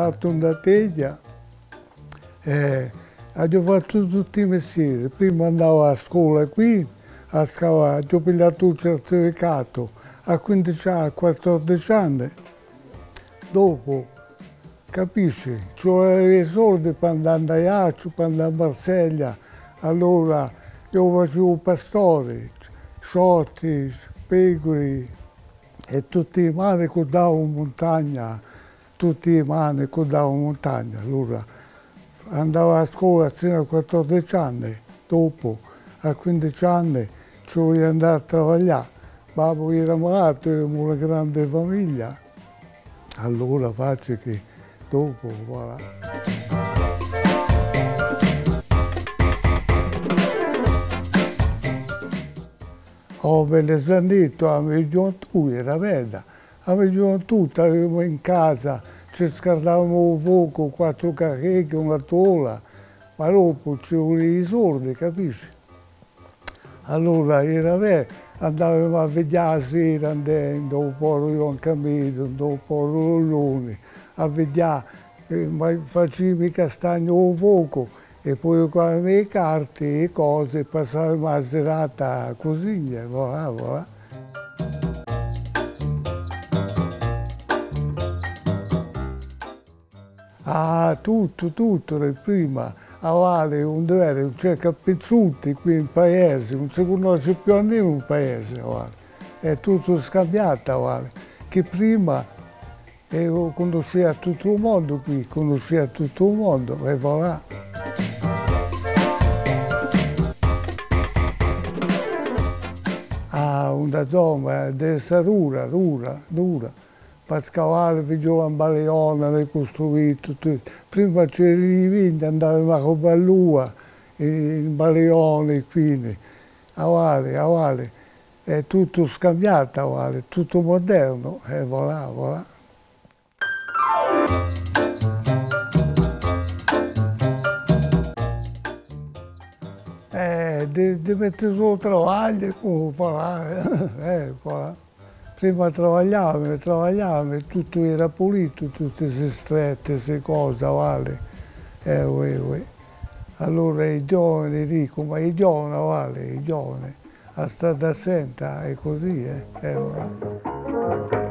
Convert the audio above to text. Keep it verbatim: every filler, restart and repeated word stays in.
Fattu in teglia, eh, aghju fattu tutti i misteri. Prima andava à a scola quì, à scavà, aghju pigliatu u certificatu à quindici, à quattordeci anni. Dopu, capisci, ci vulia i soldi per andà in Aiacciu, per andà in Marseglia. Allora eiu faciu u pastore, sciorti, pecuri, è tutti i mani cuddava in muntagna, tutti i mani cuddava in muntagna. Allora andava à a scola sinu à quattordeci anni, dopu à quindici anni ci vulia andà à travaglià. Babbu era malatu, eramu una grande famiglia. Allora face chì dopu, voilà. Oh, bè, l'hai sentita, a me ghjuventù era bella. A me ghjuventù, aviamu in casa, ci scaldavamu u focu, quattru carreghi, una tola, ma dopu ci vulia i soldi, capisci? Allora era bè, andavamu à vighjà a sera, andavamu, dopu u Ghjuvan Camitu, dopu u Lulluni, à vighjà, eh, ma faciamu i castagni à u focu, è po quì cù e carte, e cose, passavamu a serata cusì, è voilà, voilà. Ah, tuttu, tuttu, di prima. Avale, ùn hè vera, ùn ci hè chè pizzuti quì in paese, ùn si cunnosce più à nimu in paese, avale. Hè tuttu scambiatu, avale. Chì prima eiu cunniscia tuttu u mondu quì, cunniscia tuttu u mondu, è voilà. Ah, una zona, eh, deve esse dura, dura, dura. Pascavale, figliolu à Baliona, l'hè custruitu, tuttu. Prima c'era i vigni, andavamu à Cuballua, in, in Baliona, quì. Avale, avale. Hè tuttu scambiatu, avale, tuttu mudernu, è voilà, voilà. Eh, di, di mette sù u travagliu, cum'è, voilà, eh, voilà. Prima travagliavamu, travagliavamu, tuttu era pulitu, tutte ste strette, ste cose, avale. Eh, oui, oui. Allora i ghjovani dicu, ma i ghjovani, avale, i ghjovani. A strada santa hè cusì, eh. Eh, voilà.